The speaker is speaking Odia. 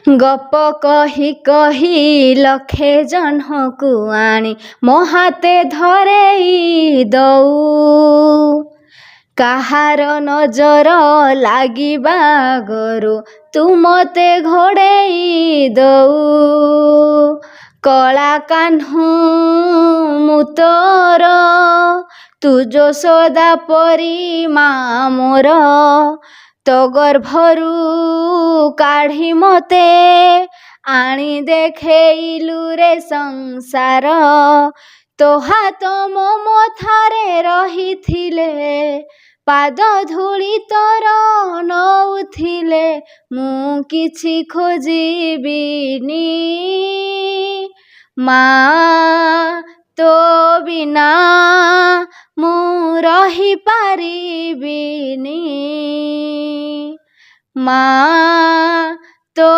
ଗପ କହି କହି ଲକ୍ଷେ ଜହ୍ନକୁ ଆଣି ମୋ ହାତେ ଧରେଇ ଦଉ। କାହାର ନଜର ଲାଗିବା ଆଗରୁ ତୁ ମୋତେ ଘୋଡ଼େଇ ଦଉ। କଳା କାହ୍ନୁ ମୁଁ ତୋର, ତୁ ଯଶୋଦା ପରି ମା ମୋର। ତୋ ଗର୍ଭରୁ କାଢ଼ି ମୋତେ ଆଣି ଦେଖେଇଲୁ ରେ ସଂସାର। ତୋ ହାତ ମୋ ମଥାରେ ରହିଥିଲେ, ପାଦ ଧୂଳି ତୋର ନଉଥିଲେ, ମୁଁ କିଛି ଖୋଜିବିନି। ମା ତୋ ବିନା ମୁଁ ରହିପାରିବିନି। ମା